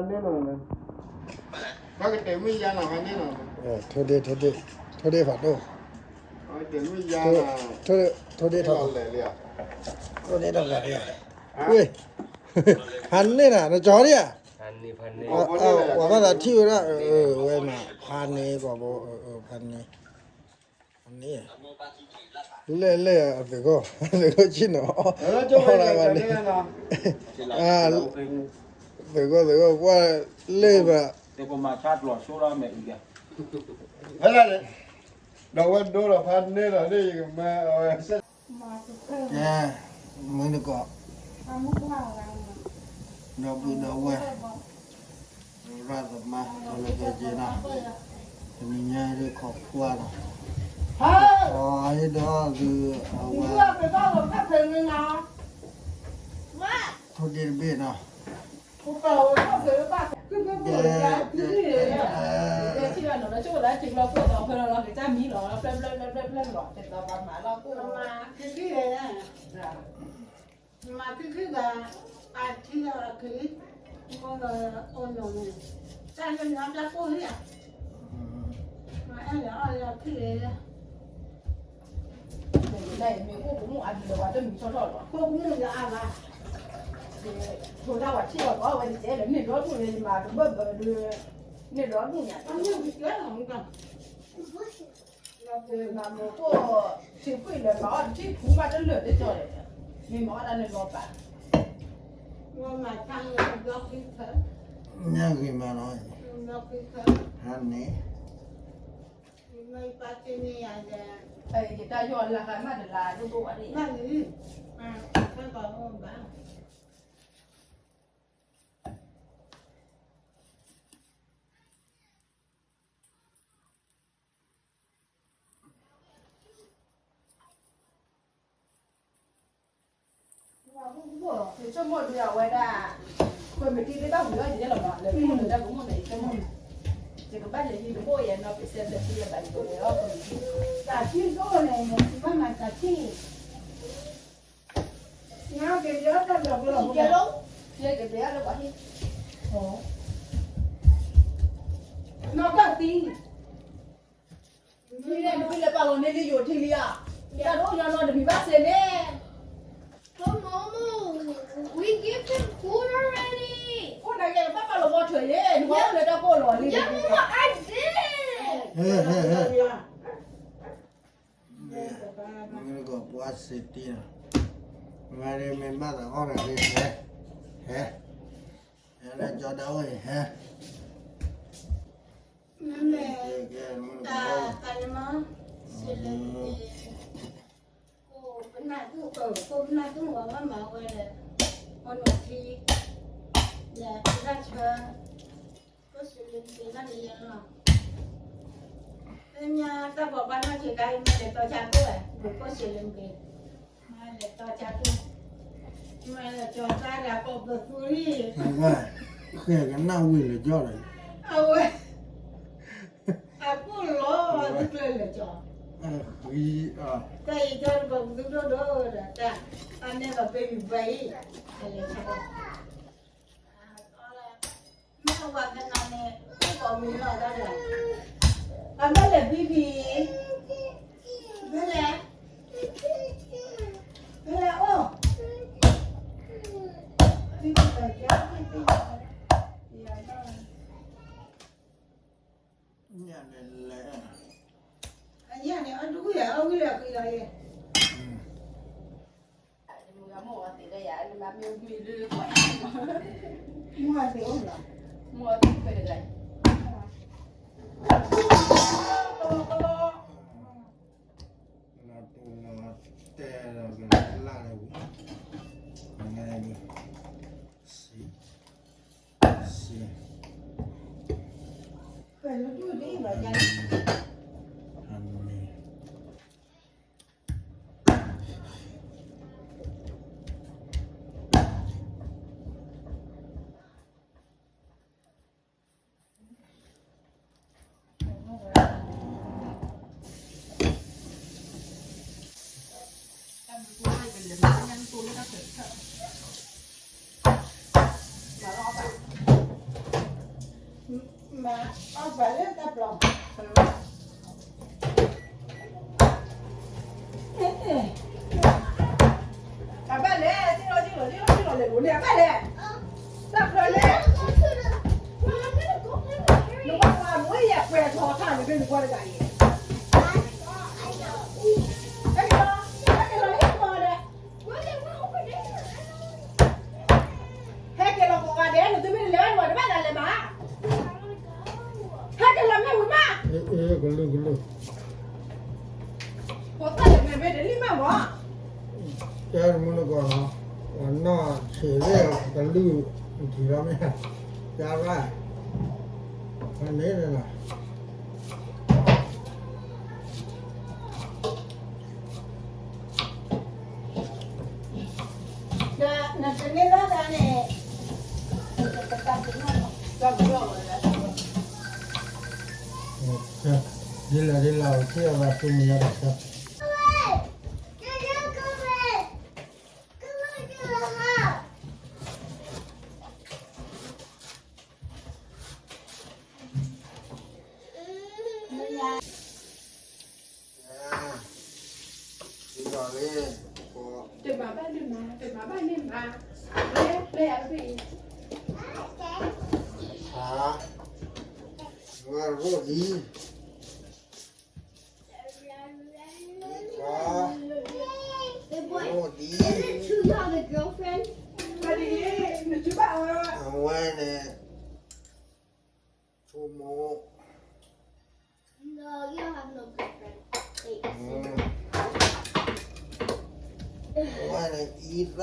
ဘၣ်ကတဲာ်မ့ၢ်ယါနီၤ, ဖါန့ၢ်နီၤ, ထိၣ်ဒ့ၣ်, ထိၣ်ဒ့ၣ်, ထိၣ်ဒ့ၣ်ဖးဒိၣ်, ထိၣ်ဒ့ၣ်ထီၣ်, ထိၣ်ဒ့ၣ်ထီၣ်ဂၤဒံးဧါ, ဝ့ၢ်, ဖါန့ၢ်နီၤ နကၠီဒံးဧါ, ပှၤဘၣ်သးထံၣ်ဝဲဒၣ်, ဝဲမး ဖါန့ၢ်ကီးဘိ, ဖါန့ၢ် န့ၣ်, လဲၣ်လဲၣ် အသုးခိၣ်, သုးခိၣ်ဆ့ၣ်နီၤ, အီၣ်ဒၣ်ဝဲန့ၣ်, သုးခိၣ် သုးခိၣ် ပှၢ်လ့ၢ်ဘၣ်, ဖဲလဲၣ်န့ၣ်, ဒီးဝဲဒိဒီးဖါန့ၢ်ဒီးန့ၣ် ယကမၤအဝဲ, ကဲ, မုၢ်နကီး, ဒီပုၢ်ဒီဝဲၢ် ရၣ်သမါ လၢကက့ၤနီၤ, တနံၤညါဒ်ခိးကွၢ်နီၤ, အီၤဟ့ၣ်ဒီးသုအဝဲ, ထိၣ်ဒ့ၣ်တဘ့ၣ်နီၤ, ကဲ, ကဲ, ကဲ, ကဲ, မၤခံခံဂၤ, အထံအက့ၤ, အိၣ်ဒီးအိၣ်နီၤန့ၣ်, တၢ်လၢနတၢ်ကိၢ်ဟံၣ်ဧါ, မၤအဲၣ်လီၤအီၣ်လီၤခံဂၤ, မ့ၢ်အိၣ်ကမူၣ်အါဒံးလၢၤဝဲတမံၤထီၣ်ထီၣ်လီၤ, အိၣ်ကမူၣ်လၢအါဘၣ်, ထိၣ်တၢ်ဝဲထံၣ်အီၤဒီးဝဲတကဲလၢၤ န့ၢ်ဒီဒူၣ်န့ၣ် ယမၤကဘၢၣ်ဘၢၣ်ဒီး, န့ၢ်ဒီဒူၣ်ညါ, မၤမူခိၣ်, ထံခွံလၢၤ မၤအီၣ်တထံၣ်ဖူဘၣ်တလၢာ်တကီၢ်, မ့ၢ်မၤအီၣ်တၢ်န့ၣ်လီၤပာ်, ညၣ်ဂ့ၤမးနီၤ, ဟါန့ၣ်, ယတၢ်ယီၢ်လၢ်ဃာ်မးတလါဒိၣ်ဒိၣ်ဝဲန့ၣ်, ဘၣ်လံ, ဘၣ် ဆိကမိၣ်ဒုးအဝဲဒၣ်, ပမ့ၢ်တ့သ့ဘၣ်ဝံၤအီၣ်ယဲလီၤမး လၢကမိၣ်လၢတၢ်ကမိၣ်န့ၣ် ယဆိကမိၣ်, ယကဘၣ်လဲၤဟံးတဘိၣ်ယဲနီၤ ပစဲးဘျဲးသံယဘၣ်ယကလဲၤအီၣ်ပမ့ၢ်, တၢ်ထံၣ်ဒိၣ်န့ၣ် ယဘၣ်မၤတၢ်ထံၣ်, နကဘၣ်အီၣ်တၢ်ဘျီဘျီ, ယကဘၣ်အီၣ်လၢပှၤဟံၣ်, နီၢ်ကၢၣ်သံ နမ့ၢ်လဲၤပာ်လီၤန့ၢ်လံယိာ်ထံလံဧါ, တၢ်တအိၣ်ညီနီတမံၤဘၣ်စ့ၢ်န့ၣ်, we give him food already. အိၣ်နၤယဲဘၣ်ပာ်လီၤဘီထွဲယဲ, နဝဲအိၣ်လၢတၢ်ကိၢ်လီၤလံ, yeah, I did. မ့ၢ်ကီးပှၤစ့တံၢ်လီၤ, မ့ၢ်မၤသးအီၣ်တၢ်န့ၣ်, ဟဲ, ဟဲလၢကၠီဒၣ်အိၣ်အံၤ ဟဲ, မ့ၢ်, တၢ်, တၢ်န့ၣ်မး, စ့လၢ, ကိးပနၢ်သူၣ်, ကိးပနၢ်သူၣ်ဝဲမၤဝဲဒီး, အီၣ်နီၢ်ထံ, ဒီးပနၢ်ဆၢ, ကိးစ့လၢက့ၤလၢနယဲလီၤ, သ့ၣ်ညါတၢ်ပှၤဘၣ်နီၢ်ဆံးခါအံၤ မ့ၢ်လဲၤတီဆါကိၢ်ဝဲ, ကိးစ့လၢက့ၤ, မ့ၢ်လဲၤတီဆါကိၢ်, မ့ၢ်လဲၤတီဆါဒၣ်ကိးပသူရံၣ်, ဃဲကနၣ်ဝံၤလၢကၠီလီၤ, အဝဲ အကိၢ်လီၤ, သုကျဲလၢာ်ကၠီ, တၢ်အံၤကၠီတဘီပသူဒိၣ်ဒိၣ်ဒီးတၢ်, တၢ်နဲၣ်လီၤ baby boy အံၤ, အလဲၤဆါ, မ့ၢ်ဝၤကနၤန့ၣ် ကိးမံၤလီၤတၢ်ဒီး, အဘၣ်လဲၤ baby, ဘၣ်လဲၤ, ဘၣ်လဲၤအိၣ်, ညၣ်န့ၣ်လဲၤ, ညၣ်န့ၣ် အဒူၣ်ယၤ အဝံၣ်လၢအဃံလီၤယဲ, မိၢ်သ့ၣ်အိၣ်လီၤ, မိၢ်သ့ၣ်ခွဲးတဂၤ, တဲလၢဝံၤ, စံ, စံ, အမ့ၢ် အဘၣ်လဲၣ်, တၢ်ဖျီလဲၣ်, တၢ်ဖျီလဲၣ်, နဘၣ်ပှၤမ့ၢ်ယဲၢ်ပှဲၤထီၣ်ထါန့ၣ် ဖဲနကွၢ်တဂၤအံၤ, ဟဲက့ၤလီၤ, ဟဲက့ၤလီၤ, ဟဲက့ၤလီၤ, ဟဲက့ၤလီၤကိးဂၤဒဲး, နသုမ့ၢ်တလဲၤဘၣ်န့ၣ် ပှၤတဘၣ်သးလဲၤဘၣ်, ဟဲက့ၤလီၤမ့ၢ်ဝံၤမး, ကလုာ်ကလုာ်, ဖိသၣ်တမ့ၢ်မ့ၢ်တလံၣ်မးမး, ကဲမုၢ်နကီၢ်နီၤ, ပှၤနီၢ်ဆံးသ့ၣ်ကလုာ်, နထံၣ်လီၤမ့ၢ်, ကၢ်ရၢ်, မ့ၢ်န့ၣ်လီၤ. ဒီးနတန့ၢ်ဘၣ်တၢ်န့ၣ်, ဒ်လဲၣ်ဒ်လဲၣ် ထံၣ်အီၤဘၣ်ဆူမဲာ်ညါတၢ်ဆၢ တမၤဘၣ်န့ၣ်မး, တမၤဘၣ်န့ၣ်မး, လဲၤ, လဲၤယၤတဘ့ၣ်အံၤ, ဆါ, ဝဲရိၣ်ဒံ, ခွါ, ရိၣ်ဒံ, အဝဲန့ၣ် ဆိကမိၣ်, အဝဲန့ၣ် အံသၣ်, အံသၣ် ဝံၤလီၤလီ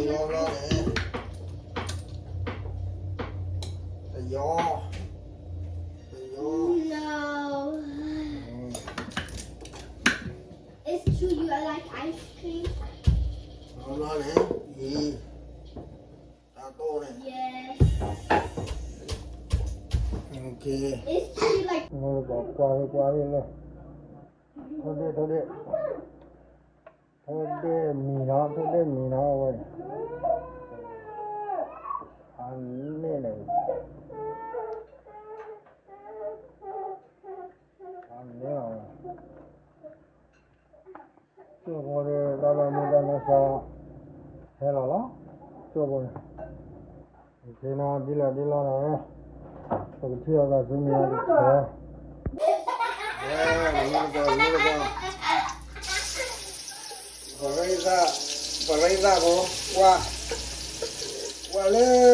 ၤန့ၣ် တယီ, တယီ, It's true you like ice cream. လီၤလီၤန့ၣ်, အံၤ, တၢ်တိၢ်န့ၣ်, မ့ၢ်ကကွၢ်ဂ့ၤကွၢ်ဂ့ၤလၢ, ထိၣ်ဒ့ၣ်, ထိၣ်ဒ့ၣ်, ထိၣ်ဒ့ၣ်မံၤနီၤ, ထိၣ်ဒ့ၣ်မံၤနီၤ, အဝဲ, အန့ၣ်န့ၣ်, အန့ၣ်လီၤ. ကၠိဖိဒီး တၢ်လၢမူဒါန့ၣ်စီၤ, ဟဲလီၤလီၤ, ကၠိဖိန့ၣ်, ဒ်လဲၣ်ဒ်လဲၣ်န့ၣ်, ပကထံၣ်အီၤဘၣ်ဆူမဲာ်ညါတၢ်ဆၢ, ပရ့သၣ်, ပရ့သၣ်ဖိ, ကွၢ်, ကွၢ်လၢ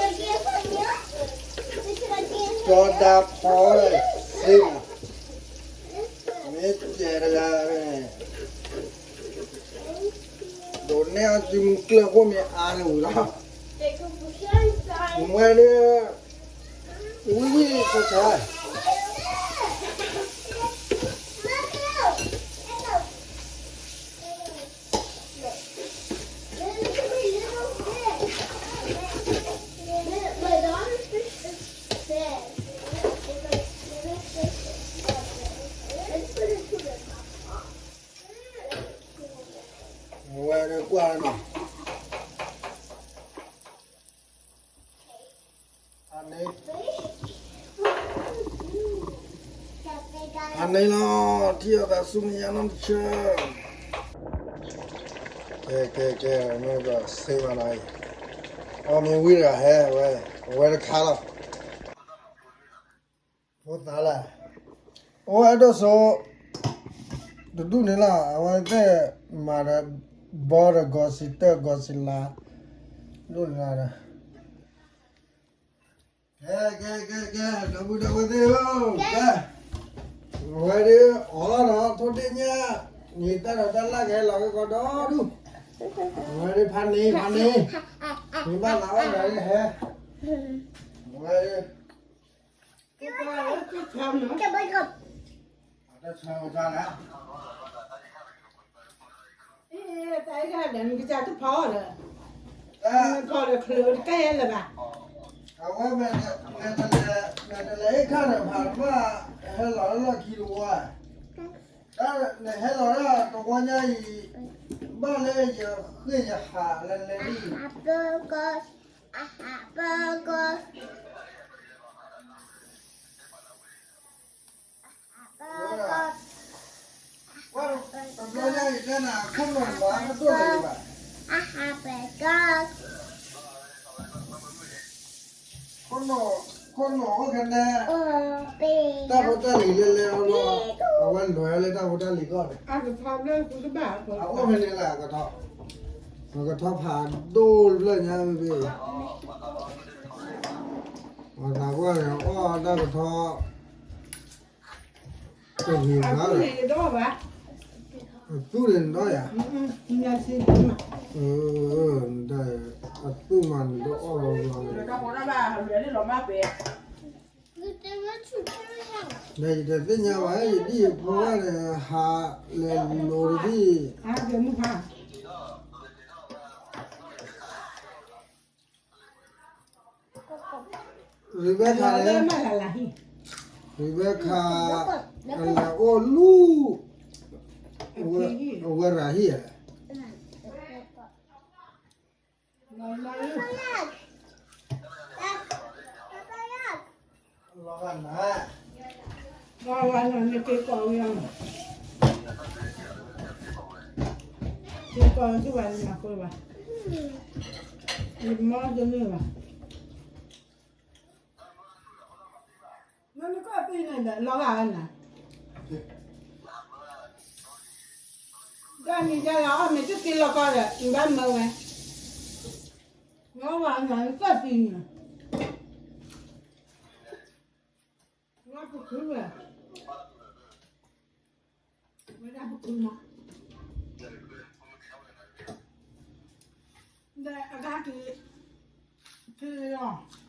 စီၤဒၤဖိသ့ၣ်မး, မ့ၢ်တဲတဂၤန့ၣ်, ဒိးနဲၣ်အီၤစုမုၢ်ကျၢၢ်ခိၣ်မ့ၢ်အါန့ၣ်ဝံၤလီၤ, မ့ၢ်ဝဲဒၣ်, ဝံၤဝံၤဆၢဆၢ ဝဲဒၣ်ကွၢ်နီၤ, အန့ၣ်လီၤ, ထံၣ်အီၤသးဆူမဲာ်ညါနီတဆၢ, ကဲ ကဲ ကဲ, မ့ၢ်ဘၣ်ဆ့မးနီၤအံၤ, အီၣ်မ့ၢ်ဝံၤတဂၤဟဲဝဲ, အဝဲတခါလီၤ. ဖိသၣ်လၢ, အိၣ်ဝဲဒိၣ်စိ, တဒူၣ်န့ၣ်လီၤ, အဝဲသ့ၣ်မၤဒီး, ဘီဒီး Godzilla, Godzilla, ဒိၣ်န့ၣ်လီၤဒီး, ကဲ ကဲ ကဲ ကဲ, ဒီပုၢ်ဒီဝဲၢ်သ့ၣ်ဧၢ, ကဲ, အဝဲဒၣ်အီၣ်လီၤနီၤ, ထိၣ်ဒ့ၣ်ညၣ်, နံၤတၢ်ဒီးတၢ်လၢ်ကဟဲလီၤက့ၤကီးဒီဒူၣ်, အဝဲဒၣ်ဖးန့ၢ် ဖးန့ၢ်, မ့ၢ်ဘၣ်သးဘၣ်ဒီးဟဲ, အဝဲဒၣ် တၢ်ဆါဝဲဒၣ်လဲၣ်, တၢ်အံၤဒၣ်နကစၢ်တဖီဒီး, တၢ်ဖီဒီးချုးတကဲလၢၤဘၣ်, အဝဲမ့ၢ်, မ့ၢ်တလဲၤဟ့ၣ်ခါဒီးဖးတဘၣ်, ဟဲလီၤလၢလီၢ်ခံတဝီ, တၢ်နဟဲလီၤလၢတဝီညါအံၤ, ဘၣ်လၢယဃ့ယဟးလၢလဲၤလံ, အဟးပၢကီ, အဟးပၢကီ, အဟးပၢကီ, တဘျီညါယတဲနၤ ခိၣ်နီၣ်မၤကဒိၣ်လၢၤဘၣ်, အဟးပၢကီ, ခိၣ်နီၣ်, ခိၣ်နီၣ်အိၣ်ခဲန့ၣ်, တၢ်ဖိတၢ်လံၤလဲၤလဲၤအီၤလီၤ, အဝဲလဲၤလၢတၢ်ဖိတၢ်လံၤကီၢ်န့ၣ်, အအိၣ်ဖဲန့ၣ်လၢအကထီ, အကထီဖးဒိၣ်တဖျၢၣ်ညါဘ့ၣ်, အသးပှၢ်န့ၣ် အီၣ်တၢ်ကထီ တဂ့ၤဘၣ်, အသူၣ်န့ၣ်နဒီၣ်ယၤ, အသူၣ်မး နတအီၣ်လီၤဘၣ်, ယတသ့ၣ်ညါဘၣ် ယဒ်ယဖိဘၣ်န့ၣ် ဟးလဲၤလိၤတဒ်, ရံဘဲခါန့ၣ်, ရံဘဲခါ အလဲၤအိၣ်လူၤ, အဝဲရၤဟံၣ်ဧါ, လီၤဂာ်နၤ, လီၤဂာ်နၤ နက့ၤကိးဝဲအီၤ, က့ၤကိးဝဲ သူၣ်ဘၣ်နၤဖိဘၣ်, ယမီၢ်တန့ၢ်ဘၣ်. နကီၢ်သံန့ၣ်ဒီး လီၤဂာ်ဝဲနၤ, တၢ်နံၤယါလီၤ အီၣ်မ့ၢ်တက့ၤလီၤကီးဒီး နဘၣ်မၢဝဲ, လီၤဂာ်နၤနကီၢ်သံန့ၣ်, လီၤပခုဝဲ, ဝဲဒၣ်ပခုမး, ဒီးအဂၤက့ၤ, က့ၤလီၤ.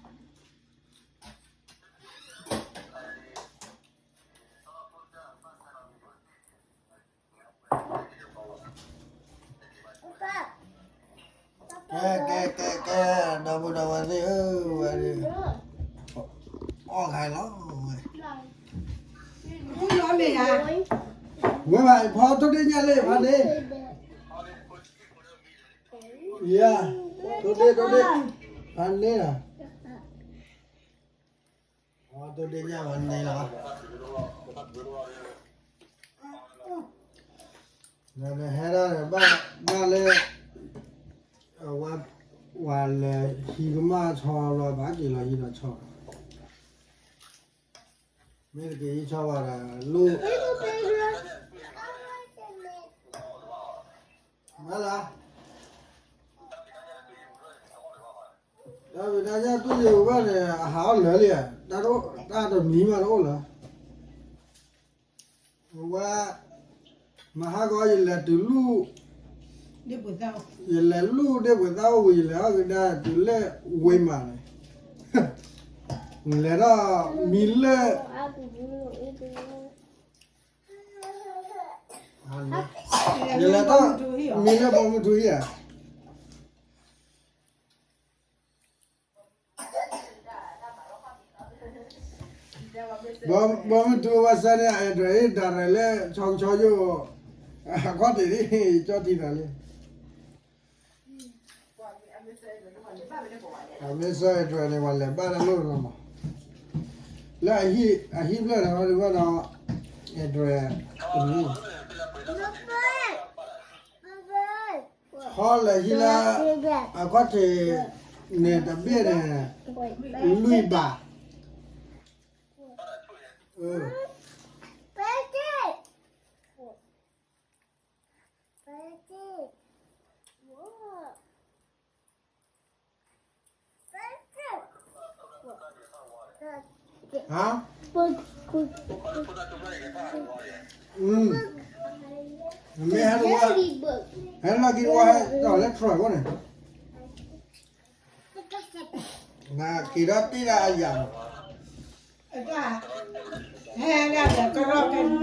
ကဲ ကဲ ကဲ ကဲ, ဒီပုၢ်ဒီဝဲၢ်သ့ၣ်ဧၢ, ဝဲဒၣ်, အီၣ်ခါလီၤဝဲ, ဝဲဘၣ် ဖီထိၣ်ဒ့ၣ်ညၣ်လၢဖါန့ၣ်, ယၤ, ထိၣ်ဒ့ၣ် ထိၣ်ဒ့ၣ်, ဖါန့ၣ်လီၤ. အီ ထိၣ်ဒ့ၣ်ညၣ်ဝဲန့ၣ်လီၤ. နဟဲဒၣ်ဘၣ် ဘၣ်လၢ အဝဲ ပှၤလဲၤဟံးကမၣ်ဆီလီၤ ဘၣ်က့ၤလီၤဟံးဒီးဆီ, မ့ၢ်တက့ၤဟံးဆီဘၣ်ဒီး လိၣ် မ့ၢ်လၢ တၢ်ဖံးတၢ်ညၣ်တူၢ်ယံၤဝဲန့ၣ် အဟးအီၣ်လၢာ်လံ, တၢ်တမံၤမးတအိၣ်လၢၤ. ဝဲ မဟါကီး ယလဲၤတုၤလူၢ်, ယလဲၤလူၢ်ဒ့ၣ်ပှဲၤသၣ်အိၣ်ဝံၤ ယလဲၤဟီၣ်ကဒါတုၤလၢဝ့ၤမးန့ၣ်, လဲၤထီၣ်မံလၢ ယလဲၤထီၣ် မံလၢဘီမုၢ်ထူဧါ. ဘီမုၢ်ထူဝဲစဲန့ၣ် အ address အံၤ direct လၢ ဆီကဆီယိၣ် အခီၣ်ထံးဒ် ကၠီထံးတၢ်လံ. အမ့ၢ်စဲ address န့ၣ် ပှၤလဲၤဘၣ်တၢ်လိၣ်လီၤမး, လၢအဟံၣ်ဖျၢၣ်န့ၣ် ဟီဒုးဘၣ်ဒီး address တမံၤ ခီလဲၤဟံၣ်လၢ အခီၣ်ထံးန့ၣ်တဘ့ၣ်န့ၣ် လွံၢ်ဘး. ဟါ, မ့ၢ်ဟဲလီၤ, ဟဲလီၤက့ၤဝဲ ဟဲလီၤလၢ Troy ဝဲန့ၣ်, နက့ၤဒီးတ့ၢ်ဒၣ်အယၤလီၤ. ဟဲဒၣ်ဒီးကရီကဒါရံၣ်,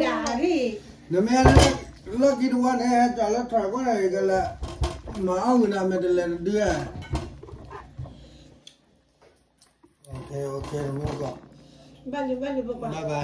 နမ့ၢ်ဟဲလၢ လီၢ်ခံတဝီန့ၣ် ဟဲကၠီလၢ Troy ဝဲန့ၣ် ကလဲၤမၤအီၣ်ဝံၤန့ၣ် မ့ၢ်တလဲၤတဒုဧါ.